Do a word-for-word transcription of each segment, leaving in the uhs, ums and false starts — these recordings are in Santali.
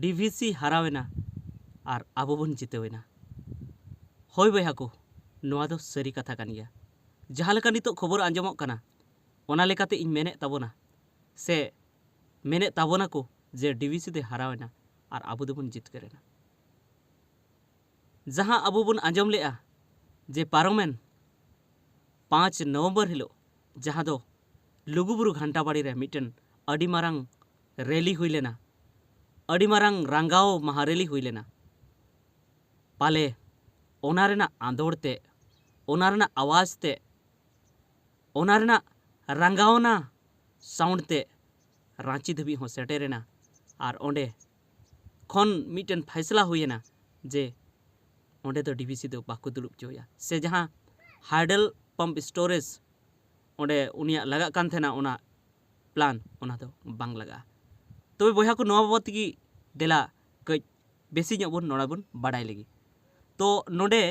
ᱰᱤ ᱵᱷᱤ ᱥᱤ ᱦᱟᱨᱟᱣᱮᱱᱟ ᱟᱨ ᱟᱵᱚ ᱵᱚᱱ ᱡᱤᱛᱟᱹᱣᱮᱱᱟ᱾ ᱦᱳᱭ ᱵᱚᱭᱦᱟ ᱠᱚ, ᱱᱚᱣᱟ ᱫᱚ ᱥᱟᱹᱨᱤ ᱠᱟᱛᱷᱟ ᱠᱟᱱ ᱜᱮᱭᱟ᱾ ᱡᱟᱦᱟᱸ ᱞᱮᱠᱟ ᱱᱤᱛᱚᱜ ᱠᱷᱚᱵᱚᱨ ᱟᱸᱡᱚᱢᱚᱜ ᱠᱟᱱᱟ, ᱚᱱᱟ ᱞᱮᱠᱟᱛᱮ ᱤᱧ ᱢᱮᱱᱮᱫ ᱛᱟᱵᱚᱱᱟ ᱥᱮ ᱢᱮᱱᱮᱫ ᱛᱟᱵᱚᱱᱟ ᱠᱚ ᱡᱮ ᱰᱤ ᱵᱷᱤ ᱥᱤ ᱫᱚᱭ ᱦᱟᱨᱟᱣᱮᱱᱟ ᱟᱨ ᱟᱵᱚ ᱫᱚᱵᱚᱱ ᱡᱤᱛᱠᱟᱹᱨᱮᱱᱟ᱾ ᱡᱟᱦᱟᱸ ᱟᱵᱚ ᱵᱚᱱ ᱟᱸᱡᱚᱢ ᱞᱮᱜᱼᱟ ᱡᱮ ᱯᱟᱨᱚᱢᱮᱱ ᱯᱟᱸᱪ ᱱᱚᱵᱷᱮᱢᱵᱚᱨ ᱦᱤᱞᱳᱜ, ᱡᱟᱦᱟᱸ ᱫᱚ ᱞᱩᱜᱩᱵᱩᱨᱩ ᱜᱷᱟᱱᱴᱟᱵᱟᱲᱤ ᱨᱮ ᱢᱤᱫᱴᱮᱱ ᱟᱹᱰᱤ ᱢᱟᱨᱟᱝ ᱨᱮᱞᱤ ᱦᱩᱭ ᱞᱮᱱᱟ, ᱟᱹᱰᱤ ᱢᱟᱨᱟᱝ ᱨᱟᱸᱜᱟᱣ ᱢᱟᱦᱟ ᱨᱮᱞᱤ ᱦᱩᱭ ᱞᱮᱱᱟ᱾ ᱯᱟᱞᱮ ᱚᱱᱟ ᱨᱮᱱᱟᱜ ᱟᱸᱫᱳᱲ ᱛᱮ, ᱚᱱᱟ ᱨᱮᱱᱟᱜ ᱟᱣᱟᱡᱽ ᱛᱮ, ᱚᱱᱟ ᱨᱮᱱᱟᱜ ᱨᱟᱸᱜᱟᱣᱱᱟ ᱥᱟᱣᱩᱱᱰ ᱛᱮ ᱨᱟᱸᱪᱤ ᱫᱷᱟᱹᱵᱤᱡ ᱦᱚᱸ ᱥᱮᱴᱮᱨᱮᱱᱟ᱾ ᱟᱨ ᱚᱸᱰᱮ ᱠᱷᱚᱱ ᱢᱤᱫᱴᱮᱱ ᱯᱷᱟᱭᱥᱞᱟ ᱦᱩᱭᱮᱱᱟ ᱡᱮ ᱚᱸᱰᱮ ᱫᱚ ᱰᱤ ᱵᱷᱤ ᱥᱤ ᱫᱚ ᱵᱟᱠᱚ ᱫᱩᱲᱩᱵ ᱦᱚᱪᱚᱭᱟ, ᱥᱮ ᱡᱟᱦᱟᱸ ᱦᱟᱭᱰᱮᱞ ᱯᱟᱢᱯ ᱥᱴᱳᱨᱮᱡᱽ ᱚᱸᱰᱮ ᱩᱱᱤᱭᱟᱜ ᱞᱟᱜᱟᱜ ᱠᱟᱱ ᱛᱟᱦᱮᱱᱟ ᱚᱱᱟ ᱯᱞᱟᱱ, ᱚᱱᱟ ᱫᱚ ᱵᱟᱝ ᱞᱟᱜᱟᱜᱼᱟ᱾ ᱛᱚᱵᱮ ᱵᱚᱭᱦᱟ ᱠᱚ, ᱱᱚᱣᱟ ᱵᱟᱵᱚᱫ ᱛᱮᱜᱮ ᱫᱮᱞᱟ ᱠᱟᱹᱡ ᱵᱮᱥᱤ ᱧᱚᱜ ᱵᱚᱱ ᱱᱚᱰᱮ ᱵᱚᱱ ᱵᱟᱰᱟᱭ ᱞᱮᱜᱮ᱾ ᱛᱚ ᱱᱚᱰᱮ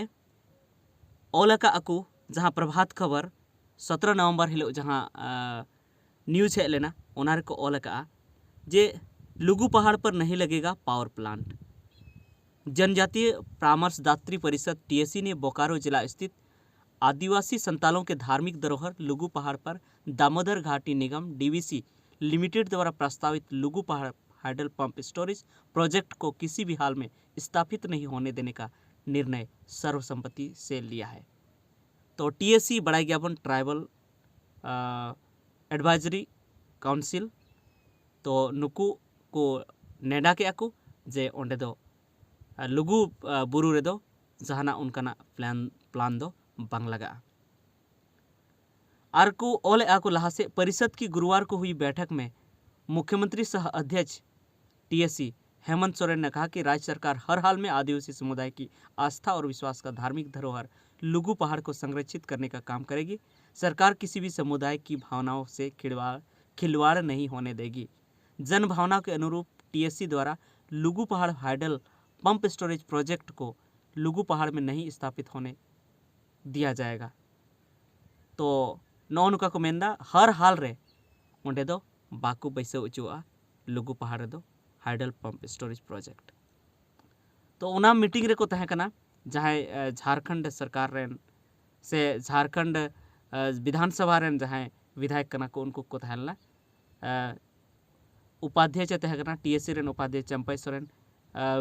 ᱚᱞ ᱟᱠᱟᱫ ᱟᱠᱚ ᱡᱟᱦᱟᱸ ᱯᱨᱚᱵᱷᱟᱛ ᱠᱷᱚᱵᱚᱨ ᱥᱚᱛᱨᱚ ᱱᱚᱵᱷᱮᱢᱵᱚᱨ ᱦᱤᱞᱳᱜ ᱡᱟᱦᱟᱸ ᱱᱤᱭᱩᱡᱽ ᱦᱮᱡ ᱞᱮᱱᱟ, ᱚᱱᱟ ᱨᱮᱠᱚ ᱚᱞ ᱟᱠᱟᱫᱼᱟ ᱡᱮ ᱞᱩᱜᱩ ᱯᱟᱦᱟᱲ ᱯᱟᱨ ᱱᱟᱦᱤ ᱞᱟᱜᱮᱜᱟ ᱯᱟᱣᱟᱨ ᱯᱞᱟᱱᱴ᱾ जनजातीय परामर्शदात्री परिषद टीएसी ने बोकारो जिला स्थित आदिवासी संतालों के धार्मिक धरोहर लुगु पहाड़ पर दामोदर घाटी निगम डीवीसी लिमिटेड द्वारा प्रस्तावित लुगु पहाड़ हाइडल पंप स्टोरेज प्रोजेक्ट को किसी भी हाल में स्थापित नहीं होने देने का निर्णय सर्वसम्मति से लिया है। ᱛᱚ ᱴᱤ ᱮᱥ ᱥᱤ ᱵᱟᱲᱟᱭ ᱜᱮᱭᱟᱵᱚᱱ, ᱴᱨᱟᱭᱵᱟᱞ ᱮᱰᱵᱷᱟᱭᱡᱟᱨᱤ ᱠᱟᱣᱩᱱᱥᱤᱞ, ᱛᱚ ᱱᱩᱠᱩ ᱠᱚ ᱱᱮᱰᱟ ᱠᱮᱜᱼᱟ ᱠᱚ ᱡᱮ ᱚᱸᱰᱮ ᱫᱚ ᱞᱩᱜᱩ ᱵᱩᱨᱩ ᱨᱮᱫᱚ ᱡᱟᱦᱟᱱᱟᱜ ᱚᱱᱠᱟᱱᱟᱜ ᱯᱞᱟᱱ ᱯᱞᱟᱱ ᱫᱚ ᱵᱟᱝ ᱞᱟᱜᱟᱜᱼᱟ᱾ ᱟᱨ ᱠᱚ ᱚᱞᱮᱜᱼᱟ ᱠᱚ ᱞᱟᱦᱟ ᱥᱮᱫ, परिषद की गुरुवार को हुई बैठक में मुख्यमंत्री सह अध्यक्ष टीएससी हेमंत सोरेन ने कहा कि राज्य सरकार हर हाल में आदिवासी समुदाय की आस्था और विश्वास का धार्मिक धरोहर लुगु पहाड़ को संरक्षित करने का काम करेगी। सरकार किसी भी समुदाय की भावनाओं से खिलवाड़ खिलवाड़ नहीं होने देगी। जन भावना के अनुरूप टीएससी द्वारा लुगु पहाड़ हाइडल पंप स्टोरेज प्रोजेक्ट को लुगु पहाड़ में नहीं स्थापित होने दिया जाएगा। ᱛᱚ ᱱᱚᱜᱼᱚ ᱱᱚᱝᱠᱟ ᱠᱚ ᱢᱮᱱᱫᱟ, ᱦᱟᱨ ᱦᱟᱞ ᱨᱮ ᱚᱸᱰᱮ ᱫᱚ ᱵᱟᱠᱚ ᱵᱟᱹᱭᱥᱟᱹᱣ ᱦᱚᱪᱚᱣᱟᱜᱼᱟ ᱞᱩᱜᱩ ᱯᱟᱦᱟᱲ ᱨᱮᱫᱚ hydel pump storage project. ᱛᱚ ᱚᱱᱟ ᱢᱤᱴᱤᱝ ᱨᱮᱠᱚ ᱛᱟᱦᱮᱸ ᱠᱟᱱᱟ ᱡᱟᱦᱟᱸᱭ ᱡᱷᱟᱲᱠᱷᱚᱸᱰ ᱥᱚᱨᱠᱟᱨ ᱨᱮᱱ ᱥᱮ ᱡᱷᱟᱲᱠᱷᱚᱸᱰ ᱵᱤᱫᱷᱟᱱ ᱥᱚᱵᱷᱟ ᱨᱮᱱ ᱡᱟᱦᱟᱸᱭ ᱵᱤᱫᱷᱟᱭᱚᱠ ᱠᱟᱱᱟ ᱠᱚ, ᱩᱱᱠᱩ ᱠᱚ ᱛᱟᱦᱮᱸ ᱞᱮᱱᱟ᱾ ᱩᱯᱟᱫᱷᱭᱟᱭ ᱮ ᱛᱟᱦᱮᱸ ᱠᱟᱱᱟ ᱴᱤ ᱮᱥ ᱥᱤ ᱨᱮᱱ ᱩᱯᱟᱫᱷᱭᱟᱭ ᱪᱟᱢᱯᱟᱭ ᱥᱚᱨᱮᱱ,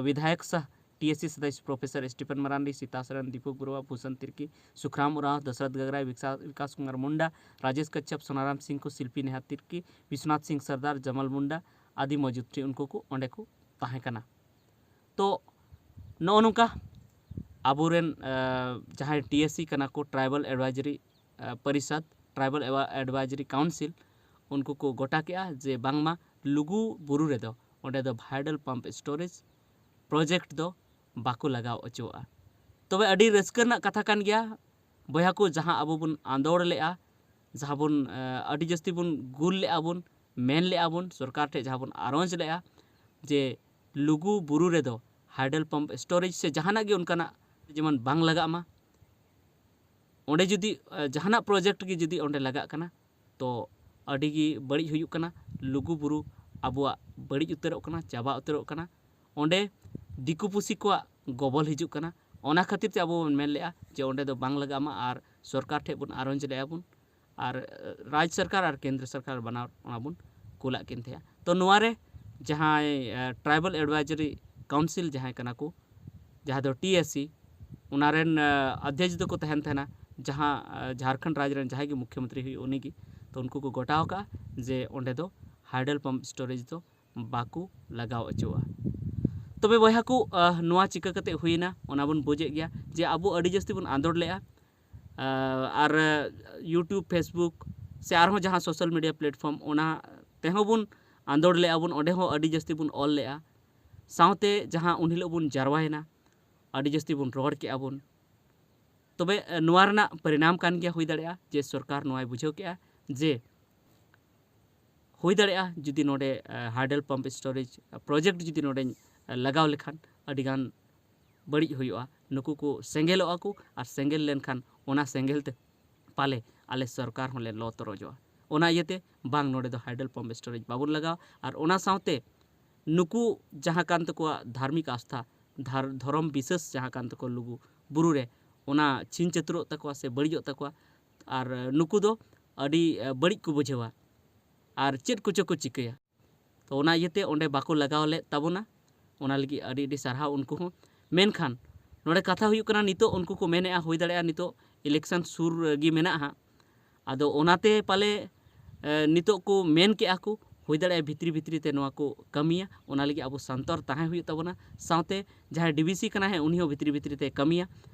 ᱵᱤᱫᱷᱟᱭᱚᱠ ᱥᱟᱦ ᱴᱤ ᱮᱥ ᱥᱤ ᱥᱚᱫᱚᱥᱭᱚ ᱯᱨᱚᱯᱷᱮᱥᱚᱨ ᱥᱴᱤᱯᱷᱮᱱ ᱢᱟᱨᱟᱱᱰᱤ, ᱥᱤᱛᱟ ᱥᱚᱨᱮᱱ, ᱫᱤᱯᱚᱠ ᱵᱚᱨᱩᱣᱟ, ᱵᱷᱩᱥᱚᱱ ᱛᱤᱨᱠᱤ, ᱥᱩᱠᱷᱨᱟᱢ ᱩᱨᱟᱸᱣ, ᱫᱚᱥᱨᱚᱛᱷ ᱜᱟᱜᱽᱨᱟᱭ, ᱵᱤᱠᱟᱥ ᱠᱩᱢᱟᱨ ᱢᱩᱱᱰᱟ, ᱨᱟᱡᱮᱥ ᱠᱟᱪᱪᱟᱯ, ᱥᱳᱱᱟᱨᱟᱢ ᱥᱤᱝ ᱠᱚ, ᱥᱤᱞᱯᱤ ᱱᱮᱦᱟ ᱛᱤᱨᱠᱤ, ᱵᱤᱥᱣᱚᱱᱟᱛᱷ ᱥᱤᱝ ᱥᱚᱨᱫᱟᱨ, ᱡᱟᱢᱟᱞ ᱢᱩᱱᱰᱟ ᱟᱫᱤ ᱢᱚᱡᱩᱫ ᱛᱟᱦᱮᱸ, ᱩᱱᱠᱩ ᱠᱚ ᱚᱸᱰᱮ ᱠᱚ ᱛᱟᱦᱮᱸ ᱠᱟᱱᱟ᱾ ᱛᱚ ᱱᱚᱜᱼᱚ ᱱᱚᱝᱠᱟ ᱟᱵᱚᱨᱮᱱ ᱡᱟᱦᱟᱸᱭ ᱴᱤ ᱮᱥ ᱥᱤ ᱠᱟᱱᱟ ᱠᱚ, ᱴᱨᱟᱭᱵᱟᱞ ᱮᱰᱵᱟᱭᱡᱟᱨᱤ ᱯᱚᱨᱤᱥᱚᱫᱽ, ᱴᱨᱟᱭᱵᱟᱞ ᱮᱰᱵᱟᱭᱡᱟᱨᱤ ᱠᱟᱣᱩᱱᱥᱤᱞ, ᱩᱱᱠᱩ ᱠᱚ ᱜᱚᱴᱟ ᱠᱮᱜᱼᱟ ᱡᱮ ᱵᱟᱝᱢᱟ ᱞᱩᱜᱩ ᱵᱩᱨᱩ ᱨᱮᱫᱚ ᱚᱸᱰᱮ ᱫᱚ hydel pump storage project ᱫᱚ ᱵᱟᱠᱚ ᱞᱟᱜᱟᱣ ᱚᱪᱚᱣᱟᱜᱼᱟ᱾ ᱛᱚᱵᱮ ᱟᱹᱰᱤ ᱨᱟᱹᱥᱠᱟᱹ ᱨᱮᱱᱟᱜ ᱠᱟᱛᱷᱟ ᱠᱟᱱ ᱜᱮᱭᱟ ᱵᱚᱭᱦᱟ ᱠᱚ, ᱡᱟᱦᱟᱸ ᱟᱵᱚ ᱵᱚᱱ ᱟᱸᱫᱳᱲ ᱞᱮᱜᱼᱟ, ᱡᱟᱦᱟᱸ ᱵᱚᱱ ᱟᱹᱰᱤ ᱡᱟᱹᱥᱛᱤ ᱵᱚᱱ ᱜᱩᱞ ᱞᱮᱜᱼᱟ ᱵᱚᱱ, ᱢᱮᱱ ᱞᱮᱜᱼᱟ ᱵᱚᱱ, ᱥᱚᱨᱠᱟᱨ ᱴᱷᱮᱱ ᱡᱟᱦᱟᱸ ᱵᱚᱱ ᱟᱨᱚᱡᱽ ᱞᱮᱜᱼᱟ ᱡᱮ ᱞᱩᱜᱩ ᱵᱩᱨᱩ ᱨᱮᱫᱚ hydel pump storage ᱥᱮ ᱡᱟᱦᱟᱱᱟᱜ ᱜᱮ ᱚᱱᱠᱟᱱᱟᱜ ᱡᱮᱢᱚᱱ ᱵᱟᱝ ᱞᱟᱜᱟᱜ ᱢᱟ᱾ ᱚᱸᱰᱮ ᱡᱩᱫᱤ ᱡᱟᱦᱟᱱᱟᱜ project ᱜᱮ ᱡᱩᱫᱤ ᱚᱸᱰᱮ ᱞᱟᱜᱟᱜ ᱠᱟᱱᱟ, ᱛᱚ ᱟᱹᱰᱤ ᱜᱮ ᱵᱟᱹᱲᱤᱡ ᱦᱩᱭᱩᱜ ᱠᱟᱱᱟ᱾ ᱞᱩᱜᱩ ᱵᱩᱨᱩ ᱟᱵᱚᱣᱟᱜ ᱵᱟᱹᱲᱤᱡ ᱩᱛᱟᱹᱨᱚᱜ ᱠᱟᱱᱟ, ᱪᱟᱵᱟ ᱩᱛᱟᱹᱨᱚᱜ ᱠᱟᱱᱟ᱾ ᱚᱸᱰᱮ ᱫᱤᱠᱩ ᱯᱩᱥᱤ ᱠᱚᱣᱟᱜ ᱜᱚᱵᱚᱞ ᱦᱤᱡᱩᱜ ᱠᱟᱱᱟ᱾ ᱚᱱᱟ ᱠᱷᱟᱹᱛᱤᱨ ᱛᱮ ᱟᱵᱚ ᱵᱚᱱ ᱢᱮᱱ ᱞᱮᱜᱼᱟ ᱡᱮ ᱚᱸᱰᱮ ᱫᱚ ᱵᱟᱝ ᱞᱟᱜᱟᱜ ᱢᱟ, ᱟᱨ ᱥᱚᱨᱠᱟᱨ ᱴᱷᱮᱱ ᱵᱚᱱ ᱟᱨᱚᱡᱽ ᱞᱮᱜᱼᱟ ᱵᱚᱱ, ᱟᱨ ᱨᱟᱡᱽ ᱥᱚᱨᱠᱟᱨ ᱟᱨ ᱠᱮᱱᱫᱨᱚ ᱥᱚᱨᱠᱟᱨ ᱵᱟᱱᱟᱨ ᱚᱱᱟ ᱵᱚᱱ ᱠᱩᱞᱟᱜ ᱠᱤᱱ ᱛᱟᱦᱮᱸᱜᱼᱟ᱾ ᱛᱚ ᱱᱚᱣᱟ ᱨᱮ ᱡᱟᱦᱟᱸᱭ tribal advisory council ᱡᱟᱦᱟᱸᱭ ᱠᱟᱱᱟ ᱠᱚ, ᱡᱟᱦᱟᱸ ᱫᱚ ᱴᱤ ᱮᱥ ᱥᱤ, ᱚᱱᱟ ᱨᱮᱱ ᱟᱫᱷᱭᱚᱠᱥ ᱫᱚᱠᱚ ᱛᱟᱦᱮᱱ ᱛᱟᱦᱮᱱᱟ ᱡᱟᱦᱟᱸ ᱡᱷᱟᱲᱠᱷᱚᱸᱰ ᱨᱟᱡᱽ ᱨᱮᱱ ᱡᱟᱦᱟᱸᱭ ᱜᱮ ᱢᱩᱠᱷᱭᱚᱢᱚᱱᱛᱨᱤ ᱦᱩᱭᱩᱜ ᱩᱱᱤ ᱜᱮ᱾ ᱛᱚ ᱩᱱᱠᱩ ᱠᱚ ᱜᱚᱴᱟᱣ ᱟᱠᱟᱫᱼᱟ ᱡᱮ ᱚᱸᱰᱮ ᱫᱚ hydel pump storage ᱫᱚ ᱵᱟᱠᱚ ᱞᱟᱜᱟᱣ ᱦᱚᱪᱚᱣᱟᱜᱼᱟ᱾ ᱛᱚᱵᱮ ᱵᱚᱭᱦᱟ ᱠᱚ, ᱱᱚᱣᱟ ᱪᱤᱠᱟᱹ ᱠᱟᱛᱮ ᱦᱩᱭᱮᱱᱟ ᱚᱱᱟ ᱵᱚᱱ ᱵᱩᱡᱮᱫ ᱜᱮᱭᱟ ᱡᱮ ᱟᱵᱚ ᱟᱹᱰᱤ ᱡᱟᱹᱥᱛᱤ ᱵᱚᱱ ᱟᱸᱫᱳᱲ ᱞᱮᱜᱼᱟ᱾ ᱟᱨ YouTube, Facebook ᱥᱮ ᱟᱨᱦᱚᱸ ᱡᱟᱦᱟᱸ social media platform, ᱚᱱᱟ ᱛᱮᱦᱚᱸ ᱵᱚᱱ ᱟᱸᱫᱳᱲ ᱞᱮᱜᱼᱟ ᱵᱚᱱ, ᱚᱸᱰᱮ ᱦᱚᱸ ᱟᱹᱰᱤ ᱡᱟᱹᱥᱛᱤ ᱵᱚᱱ ᱚᱞ ᱞᱮᱜᱼᱟ᱾ ᱥᱟᱶᱛᱮ ᱡᱟᱦᱟᱸ ᱩᱱ ᱦᱤᱞᱳᱜ ᱵᱚᱱ ᱡᱟᱨᱣᱟᱭᱮᱱᱟ, ᱟᱹᱰᱤ ᱡᱟᱹᱥᱛᱤ ᱵᱚᱱ ᱨᱚᱲ ᱠᱮᱜᱼᱟ ᱵᱚᱱ᱾ ᱛᱚᱵᱮ ᱱᱚᱣᱟ ᱨᱮᱱᱟᱜ ᱯᱚᱨᱤᱱᱟᱢ ᱠᱟᱱ ᱜᱮᱭᱟ, ᱦᱩᱭ ᱫᱟᱲᱮᱭᱟᱜᱼᱟ ᱡᱮ ᱥᱚᱨᱠᱟᱨ ᱱᱚᱣᱟᱭ ᱵᱩᱡᱷᱟᱹᱣ ᱠᱮᱜᱼᱟ ᱡᱮ ᱦᱩᱭ ᱫᱟᱲᱮᱭᱟᱜᱼᱟ ᱡᱩᱫᱤ ᱱᱚᱰᱮ hydel pump storage project ᱡᱩᱫᱤ ᱱᱚᱰᱮᱧ ᱞᱟᱜᱟᱣ ᱞᱮᱠᱷᱟᱱ ᱟᱹᱰᱤᱜᱟᱱ ᱵᱟᱹᱲᱤᱡ ᱦᱩᱭᱩᱜᱼᱟ, ᱱᱩᱠᱩ ᱠᱚ ᱥᱮᱸᱜᱮᱞᱚᱜᱼᱟ ᱠᱚ, ᱟᱨ ᱥᱮᱸᱜᱮᱞ ᱞᱮᱱᱠᱷᱟᱱ ᱚᱱᱟ ᱥᱮᱸᱜᱮᱞ ᱛᱮ ᱯᱟᱞᱮ ᱟᱞᱮ ᱥᱚᱨᱠᱟᱨ ᱦᱚᱸᱞᱮ ᱞᱚ ᱛᱚᱨᱚᱡᱚᱜᱼᱟ᱾ ᱚᱱᱟ ᱤᱭᱟᱹᱛᱮ ᱵᱟᱝ, ᱱᱚᱰᱮ ᱫᱚ hydel pump storage ᱵᱟᱵᱚᱱ ᱞᱟᱜᱟᱣᱟ᱾ ᱟᱨ ᱚᱱᱟ ᱥᱟᱶᱛᱮ ᱱᱩᱠᱩ ᱡᱟᱦᱟᱸ ᱠᱟᱱ ᱛᱟᱠᱚᱣᱟ ᱫᱷᱟᱨᱢᱤᱠ ᱟᱥᱛᱷᱟ, ᱫᱷᱟᱨ-, ᱫᱷᱚᱨᱚᱢ ᱵᱤᱥᱮᱥ ᱡᱟᱦᱟᱸ ᱠᱟᱱ ᱛᱟᱠᱚᱣᱟ ᱞᱩᱜᱩ ᱵᱩᱨᱩ ᱨᱮ, ᱚᱱᱟ ᱪᱷᱤᱝ ᱪᱷᱟᱹᱛᱩᱨᱚᱜ ᱛᱟᱠᱚᱣᱟ ᱥᱮ ᱵᱟᱹᱲᱤᱡᱚᱜ ᱛᱟᱠᱚᱣᱟ᱾ ᱟᱨ ᱱᱩᱠᱩ ᱫᱚ ᱟᱹᱰᱤ, ᱮ, ᱵᱟᱹᱲᱤᱡ ᱠᱚ ᱵᱩᱡᱷᱟᱹᱣᱟ ᱟᱨ ᱪᱮᱫ ᱠᱚᱪᱚ ᱠᱚ ᱪᱤᱠᱟᱹᱭᱟ᱾ ᱛᱚ ᱚᱱᱟ ᱤᱭᱟᱹᱛᱮ ᱚᱸᱰᱮ ᱵᱟᱠᱚ ᱞᱟᱜᱟᱣ ᱞᱮᱫ ᱛᱟᱵᱚᱱᱟ᱾ ᱚᱱᱟ ᱞᱟᱹᱜᱤᱫ ᱟᱹᱰᱤ ᱟᱹᱰᱤ ᱥᱟᱨᱦᱟᱣ ᱩᱱᱠᱩ ᱦᱚᱸ᱾ ᱢᱮᱱᱠᱷᱟᱱ ᱱᱚᱰᱮ ᱠᱟᱛᱷᱟ ᱦᱩᱭᱩᱜ ᱠᱟᱱᱟ, ᱱᱤᱛᱚᱜ ᱩᱱᱠᱩ ᱠᱚ ᱢᱮᱱᱮᱫᱼᱟ, ᱦᱩᱭ ᱫᱟᱲᱮᱭᱟᱜᱼᱟ ᱱᱤᱛᱚᱜ election ᱥᱩᱨ ᱜᱮ ᱢᱮᱱᱟᱜᱼᱟ ᱦᱟᱸᱜ, ᱟᱫᱚ ᱚᱱᱟᱛᱮ ᱯᱟᱞᱮ, ᱮ, ᱱᱤᱛᱚᱜ ᱠᱚ ᱢᱮᱱ ᱠᱮᱜᱼᱟ ᱠᱚ, ᱦᱩᱭ ᱫᱟᱲᱮᱭᱟᱜᱼᱟ ᱵᱷᱤᱛᱨᱤ ᱵᱷᱤᱛᱨᱤ ᱛᱮ ᱱᱚᱣᱟ ᱠᱚ ᱠᱟᱹᱢᱤᱭᱟ᱾ ᱚᱱᱟ ᱞᱟᱹᱜᱤᱫ ᱟᱵᱚ ᱥᱚᱱᱛᱚᱨ ᱛᱟᱦᱮᱸ ᱦᱩᱭᱩᱜ ᱛᱟᱵᱚᱱᱟ᱾ ᱥᱟᱶᱛᱮ ᱡᱟᱦᱟᱸᱭ D V C ᱠᱟᱱᱟᱭ, ᱦᱮᱸ, ᱩᱱᱤ ᱦᱚᱸ ᱵᱷᱤᱛᱨᱤ ᱵᱷᱤᱛᱨᱤ ᱛᱮ ᱠᱟᱹᱢᱤᱭᱟ,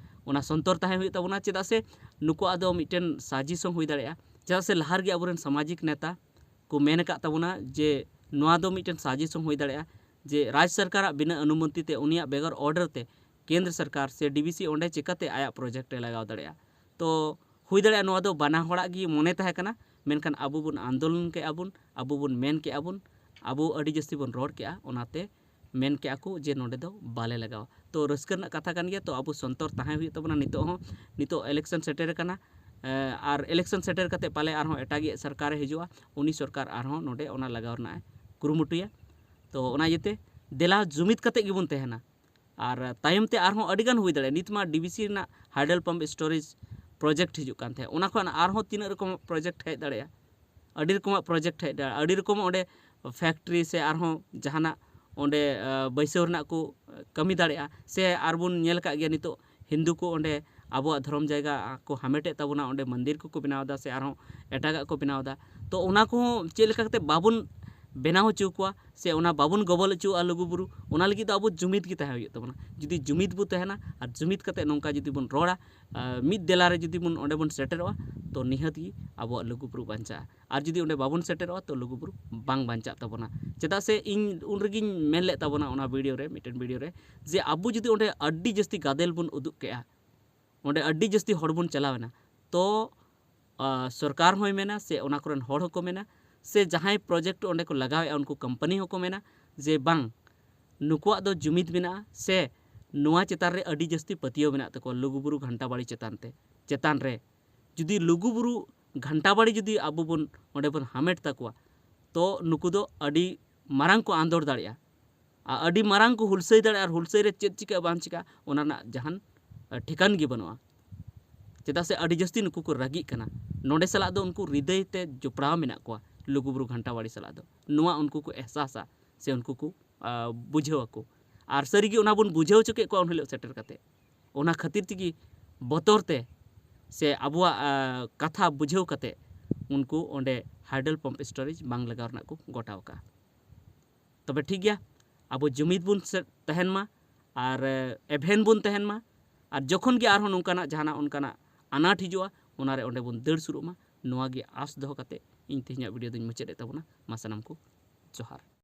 ᱚᱱᱟ ᱥᱚᱱᱛᱚᱨ ᱛᱟᱦᱮᱸ ᱦᱩᱭᱩᱜ ᱛᱟᱵᱚᱱᱟ᱾ ᱪᱮᱫᱟᱜ ᱥᱮ ᱱᱩᱠᱩᱣᱟᱜ ᱫᱚ ᱢᱤᱫᱴᱮᱱ ᱥᱟᱡᱤᱥ ᱦᱚᱸ ᱦᱩᱭ ᱫᱟᱲᱮᱭᱟᱜᱼᱟ᱾ ᱪᱮᱫᱟᱜ ᱥᱮ ᱞᱟᱦᱟ ᱨᱮᱜᱮ ᱟᱵᱚᱨᱮᱱ ᱥᱟᱢᱟᱡᱤᱠ ᱱᱮᱛᱟ ᱠᱚ ᱢᱮᱱ ᱟᱠᱟᱫ ᱛᱟᱵᱚᱱᱟ ᱡᱮ ᱱᱚᱣᱟ ᱫᱚ ᱢᱤᱫᱴᱮᱱ ᱥᱟᱡᱤᱥ ᱦᱚᱸ ᱦᱩᱭ ᱫᱟᱲᱮᱭᱟᱜᱼᱟ ᱡᱮ ᱨᱟᱡᱽ ᱥᱚᱨᱠᱟᱨᱟᱜ ᱵᱤᱱᱟᱹ ᱚᱱᱩᱢᱚᱛᱤ ᱛᱮ, ᱩᱱᱤᱭᱟᱜ ᱵᱮᱜᱚᱨ order ᱛᱮ ᱠᱮᱱᱫᱨᱚ ᱥᱚᱨᱠᱟᱨ ᱥᱮ D V C ᱚᱸᱰᱮ ᱪᱤᱠᱟᱹᱛᱮ ᱟᱭᱟᱜ project ᱮ ᱞᱟᱜᱟᱣ ᱫᱟᱲᱮᱭᱟᱜᱼᱟ᱾ ᱛᱚ ᱦᱩᱭ ᱫᱟᱲᱮᱭᱟᱜᱼᱟ ᱱᱚᱣᱟ ᱫᱚ ᱵᱟᱱᱟ ᱦᱚᱲᱟᱜ ᱜᱮ ᱢᱚᱱᱮ ᱛᱟᱦᱮᱸ ᱠᱟᱱᱟ, ᱢᱮᱱᱠᱷᱟᱱ ᱟᱵᱚ ᱵᱚᱱ ᱟᱱᱫᱳᱞᱚᱱ ᱠᱮᱜᱼᱟ ᱵᱚᱱ, ᱟᱵᱚ ᱵᱚᱱ ᱢᱮᱱ ᱠᱮᱜᱼᱟ ᱵᱚᱱ, ᱟᱵᱚ ᱟᱹᱰᱤ ᱡᱟᱹᱥᱛᱤ ᱵᱚᱱ ᱨᱚᱲ ᱠᱮᱜᱼᱟ, ᱚᱱᱟᱛᱮ ᱢᱮᱱ ᱠᱮᱜᱼᱟ ᱠᱚ ᱡᱮ ᱱᱚᱸᱰᱮ ᱫᱚ ᱵᱟᱞᱮ ᱞᱟᱜᱟᱣᱟ᱾ ᱛᱚ ᱨᱟᱹᱥᱠᱟᱹ ᱨᱮᱱᱟᱜ ᱠᱟᱛᱷᱟ ᱠᱟᱱ ᱜᱮᱭᱟ᱾ ᱛᱚ ᱟᱵᱚ ᱥᱚᱱᱛᱚᱨ ᱛᱟᱦᱮᱸ ᱦᱩᱭᱩᱜ ᱛᱟᱵᱚᱱᱟ ᱱᱤᱛᱚᱜ ᱦᱚᱸ᱾ ᱱᱤᱛᱚᱜ election ᱥᱮᱴᱮᱨ ᱟᱠᱟᱱᱟ, ᱮ, ᱟᱨ election ᱥᱮᱴᱮᱨ ᱠᱟᱛᱮ ᱯᱟᱞᱮ ᱟᱨᱦᱚᱸ ᱮᱴᱟᱜᱤᱡ ᱥᱚᱨᱠᱟᱨᱮ ᱦᱤᱡᱩᱜᱼᱟ, ᱩᱱᱤ ᱥᱚᱨᱠᱟᱨ ᱟᱨᱦᱚᱸ ᱱᱚᱸᱰᱮ ᱚᱱᱟ ᱞᱟᱜᱟᱣ ᱨᱮᱱᱟᱜ ᱮ ᱠᱩᱨᱩᱢᱩᱴᱩᱭᱟ᱾ ᱛᱚ ᱚᱱᱟ ᱤᱭᱟᱹᱛᱮ ᱫᱮᱞᱟ ᱡᱩᱢᱤᱫ ᱠᱟᱛᱮ ᱜᱮᱵᱚᱱ ᱛᱟᱦᱮᱱᱟ᱾ ᱟᱨ ᱛᱟᱭᱚᱢ ᱛᱮ ᱟᱨᱦᱚᱸ ᱟᱹᱰᱤ ᱜᱟᱱ ᱦᱩᱭ ᱫᱟᱲᱮᱭᱟᱜᱼᱟ᱾ ᱱᱤᱛ ᱢᱟ D V C ᱨᱮᱱᱟᱜ hydel pump storage project ᱦᱤᱡᱩᱜ ᱠᱟᱱ ᱛᱟᱦᱮᱸᱫ, ᱚᱱᱟ ᱠᱷᱚᱱ ᱟᱨᱦᱚᱸ ᱛᱤᱱᱟᱹᱜ ᱨᱚᱠᱚᱢ project ᱦᱮᱡ ᱫᱟᱲᱮᱭᱟᱜᱼᱟ, ᱟᱹᱰᱤ ᱨᱚᱠᱚᱢᱟᱜ project ᱦᱮᱡ ᱫᱟᱲᱮᱭᱟᱜᱼᱟ, ᱟᱹᱰᱤ ᱨᱚᱠᱚᱢ ᱚᱸᱰᱮ factory ᱥᱮ ᱟᱨᱦᱚᱸ ᱡᱟᱦᱟᱱᱟᱜ ᱚᱸᱰᱮ, ᱟ, ᱵᱟᱹᱭᱥᱟᱹᱣ ᱨᱮᱱᱟᱜ ᱠᱚ ᱠᱟᱹᱢᱤ ᱫᱟᱲᱮᱭᱟᱜᱼᱟ᱾ ᱥᱮ ᱟᱨᱵᱚᱱ ᱧᱮᱞ ᱟᱠᱟᱫ ᱜᱮᱭᱟ ᱱᱤᱛᱚᱜ ᱦᱤᱱᱫᱩ ᱠᱚ ᱚᱸᱰᱮ ᱟᱵᱚᱣᱟᱜ ᱫᱷᱚᱨᱚᱢ ᱡᱟᱭᱜᱟ ᱠᱚ ᱦᱟᱢᱮᱴᱮᱫ ᱛᱟᱵᱚᱱᱟ, ᱚᱸᱰᱮ ᱢᱚᱱᱫᱤᱨ ᱠᱚᱠᱚ ᱵᱮᱱᱟᱣ ᱮᱫᱟ ᱥᱮ ᱟᱨᱦᱚᱸ ᱮᱴᱟᱜᱟᱜ ᱠᱚ ᱵᱮᱱᱟᱣ ᱮᱫᱟ᱾ ᱛᱚ ᱚᱱᱟ ᱠᱚᱦᱚᱸ ᱪᱮᱫ ᱞᱮᱠᱟ ᱠᱟᱛᱮ ᱵᱟᱵᱚᱱ ᱵᱮᱱᱟᱣ ᱦᱚᱪᱚ ᱠᱚᱣᱟ ᱥᱮ ᱚᱱᱟ ᱵᱟᱵᱚᱱ ᱜᱚᱵᱚᱞ ᱦᱚᱪᱚᱣᱟᱜᱼᱟ ᱞᱩᱜᱩ ᱵᱩᱨᱩ, ᱚᱱᱟ ᱞᱟᱹᱜᱤᱫ ᱫᱚ ᱟᱵᱚ ᱡᱩᱢᱤᱫ ᱜᱮ ᱛᱟᱦᱮᱸ ᱦᱩᱭᱩᱜ ᱛᱟᱵᱚᱱᱟ᱾ ᱡᱩᱫᱤ ᱡᱩᱢᱤᱫ ᱵᱚ ᱛᱟᱦᱮᱱᱟ ᱟᱨ ᱡᱩᱢᱤᱫ ᱠᱟᱛᱮ ᱱᱚᱝᱠᱟ ᱡᱩᱫᱤ ᱵᱚᱱ ᱨᱚᱲᱟ, ᱟ, ᱢᱤᱫ ᱫᱮᱞᱟ ᱨᱮ ᱡᱩᱫᱤ ᱵᱚᱱ ᱚᱸᱰᱮ ᱵᱚᱱ ᱥᱮᱴᱮᱨᱚᱜᱼᱟ, ᱛᱚ ᱱᱤᱦᱟᱹᱛ ᱜᱮ ᱟᱵᱚᱣᱟᱜ ᱞᱩᱜᱩ ᱵᱩᱨᱩ ᱵᱟᱧᱪᱟᱜᱼᱟ᱾ ᱟᱨ ᱡᱩᱫᱤ ᱚᱸᱰᱮ ᱵᱟᱵᱚᱱ ᱥᱮᱴᱮᱨᱚᱜᱼᱟ, ᱛᱚ ᱞᱩᱜᱩ ᱵᱩᱨᱩ ᱵᱟᱝ ᱵᱟᱧᱪᱟᱜ ᱛᱟᱵᱚᱱᱟ᱾ ᱪᱮᱫᱟᱜ ᱥᱮ ᱤᱧ ᱩᱱ ᱨᱮᱜᱮᱧ ᱢᱮᱱ ᱞᱮᱫ ᱛᱟᱵᱚᱱᱟ ᱚᱱᱟ video ᱨᱮ, ᱢᱤᱫᱴᱮᱱ video ᱨᱮ, ᱡᱮ ᱟᱵᱚ ᱡᱩᱫᱤ ᱚᱸᱰᱮ ᱟᱹᱰᱤ ᱡᱟᱹᱥᱛᱤ ᱜᱟᱫᱮᱞ ᱵᱚᱱ ᱩᱫᱩᱜ ᱠᱮᱜᱼᱟ, ᱚᱸᱰᱮ ᱟᱹᱰᱤ ᱡᱟᱹᱥᱛᱤ ᱦᱚᱲ ᱵᱚᱱ ᱪᱟᱞᱟᱣ ᱮᱱᱟ, ᱛᱚ, ᱟ, ᱥᱚᱨᱠᱟᱨ ᱦᱚᱸᱭ ᱢᱮᱱᱟ ᱥᱮ ᱚᱱᱟ ᱠᱚᱨᱮᱱ ᱦᱚᱲ ᱦᱚᱸᱠᱚ ᱢᱮᱱᱟ ᱥᱮ ᱡᱟᱦᱟᱸᱭ project ᱚᱸᱰᱮ ᱠᱚ ᱞᱟᱜᱟᱣᱮᱫᱼᱟ ᱩᱱᱠᱩ company ᱦᱚᱸᱠᱚ ᱢᱮᱱᱟ ᱡᱮ ᱵᱟᱝ, ᱱᱩᱠᱩᱣᱟᱜ ᱫᱚ ᱡᱩᱢᱤᱫ ᱢᱮᱱᱟᱜᱼᱟ ᱥᱮ ᱱᱚᱣᱟ ᱪᱮᱛᱟᱱ ᱨᱮ ᱟᱹᱰᱤ ᱡᱟᱹᱥᱛᱤ ᱯᱟᱹᱛᱭᱟᱹᱣ ᱢᱮᱱᱟᱜ ᱛᱟᱠᱚᱣᱟ ᱞᱩᱜᱩᱵᱩᱨᱩ ᱜᱷᱟᱱᱴᱟ ᱵᱟᱲᱤ ᱪᱮᱛᱟᱱ ᱛᱮ, ᱪᱮᱛᱟᱱ ᱨᱮ᱾ ᱡᱩᱫᱤ ᱞᱩᱜᱩᱵᱩᱨᱩ ᱜᱷᱟᱱᱴᱟ ᱵᱟᱲᱤ ᱡᱩᱫᱤ ᱟᱵᱚ ᱵᱚᱱ ᱚᱸᱰᱮ ᱵᱚᱱ ᱦᱟᱢᱮᱴ ᱛᱟᱠᱚᱣᱟ, ᱛᱚ ᱱᱩᱠᱩ ᱫᱚ ᱟᱹᱰᱤ ᱢᱟᱨᱟᱝ ᱠᱚ ᱟᱸᱫᱳᱲ ᱫᱟᱲᱮᱭᱟᱜᱼᱟ᱾ ᱟᱹᱰᱤ ᱢᱟᱨᱟᱝ ᱠᱚ ᱦᱩᱞᱥᱟᱹᱭ ᱫᱟᱲᱮᱭᱟᱜᱼᱟ, ᱟᱨ ᱦᱩᱞᱥᱟᱹᱭ ᱨᱮ ᱪᱮᱫ ᱪᱤᱠᱟᱹᱜᱼᱟ ᱵᱟᱝ ᱪᱤᱠᱟᱹᱜᱼᱟ, ᱚᱱᱟ ᱨᱮᱱᱟᱜ ᱡᱟᱦᱟᱱ ᱴᱷᱤᱠᱟᱹᱱ ᱜᱮ ᱵᱟᱹᱱᱩᱜᱼᱟ᱾ ᱪᱮᱫᱟᱜ ᱥᱮ ᱟᱹᱰᱤ ᱡᱟᱹᱥᱛᱤ ᱱᱩᱠᱩ ᱠᱚ ᱨᱟᱹᱜᱤᱜ ᱠᱟᱱᱟ᱾ ᱱᱚᱰᱮ ᱥᱟᱞᱟᱜ ᱫᱚ ᱩᱱᱠᱩ ᱦᱨᱤᱫᱟᱹᱭ ᱛᱮ ᱡᱚᱯᱲᱟᱣ ᱢᱮᱱᱟᱜ ᱠᱚᱣᱟ ᱞᱩᱜᱩᱵᱩᱨᱩ ᱜᱷᱟᱱᱴᱟᱵᱟᱲᱤ ᱥᱟᱞᱟᱜ ᱫᱚ᱾ ᱱᱚᱣᱟ ᱩᱱᱠᱩ ᱠᱚ ᱮᱦᱥᱟᱥᱟ ᱥᱮ ᱩᱱᱠᱩ ᱠᱚ ᱵᱩᱡᱷᱟᱹᱣ ᱟᱠᱚ᱾ ᱟᱨ ᱥᱟᱹᱨᱤᱜᱮ ᱚᱱᱟ ᱵᱚᱱ ᱵᱩᱡᱷᱟᱹᱣ ᱦᱚᱪᱚ ᱠᱮᱫ ᱠᱚᱣᱟ ᱩᱱ ᱦᱤᱞᱳᱜ ᱥᱮᱴᱮᱨ ᱠᱟᱛᱮ᱾ ᱚᱱᱟ ᱠᱷᱟᱹᱛᱤᱨ ᱛᱮᱜᱮ ᱵᱚᱛᱚᱨ ᱛᱮ ᱥᱮ ᱟᱵᱚᱣᱟᱜ ᱠᱟᱛᱷᱟ ᱵᱩᱡᱷᱟᱹᱣ ᱠᱟᱛᱮ ᱩᱱᱠᱩ ᱚᱸᱰᱮ ᱦᱟᱭᱰᱮᱞ ᱯᱟᱢᱯ ᱥᱴᱳᱨᱮᱡᱽ ᱵᱟᱝ ᱞᱟᱜᱟᱣ ᱨᱮᱱᱟᱜ ᱠᱚ ᱜᱚᱴᱟᱣ ᱟᱠᱟᱫᱼᱟ᱾ ᱛᱚᱵᱮ ᱴᱷᱤᱠ ᱜᱮᱭᱟ, ᱟᱵᱚ ᱡᱩᱢᱤᱫ ᱵᱚᱱ ᱛᱟᱦᱮᱱ ᱢᱟ ᱟᱨ ᱮᱵᱷᱮᱱ ᱵᱚᱱ ᱛᱟᱦᱮᱱ ᱢᱟ᱾ ᱟᱨ ᱡᱚᱠᱷᱚᱱ ᱜᱮ ᱟᱨᱦᱚᱸ ᱱᱚᱝᱠᱟᱱᱟᱜ ᱡᱟᱦᱟᱱᱟᱜ ᱚᱱᱠᱟᱱᱟᱜ ᱟᱱᱟᱴ ᱦᱤᱡᱩᱜᱼᱟ, ᱚᱱᱟᱨᱮ ᱚᱸᱰᱮ ᱵᱚᱱ ᱫᱟᱹᱲ ᱥᱩᱨᱩᱜ ᱢᱟ᱾ ᱱᱚᱣᱟ ᱜᱮ ᱟᱸᱥ ᱫᱚᱦᱚ ᱠᱟᱛᱮ ᱤᱧ ᱛᱮᱦᱮᱧᱟᱜ ᱵᱷᱤᱰᱤᱭᱳ ᱫᱚᱧ ᱢᱩᱪᱟᱹᱫ ᱮᱫ ᱛᱟᱵᱚᱱᱟ᱾ ᱢᱟ ᱥᱟᱱᱟᱢ ᱠᱚ ᱡᱚᱦᱟᱨ᱾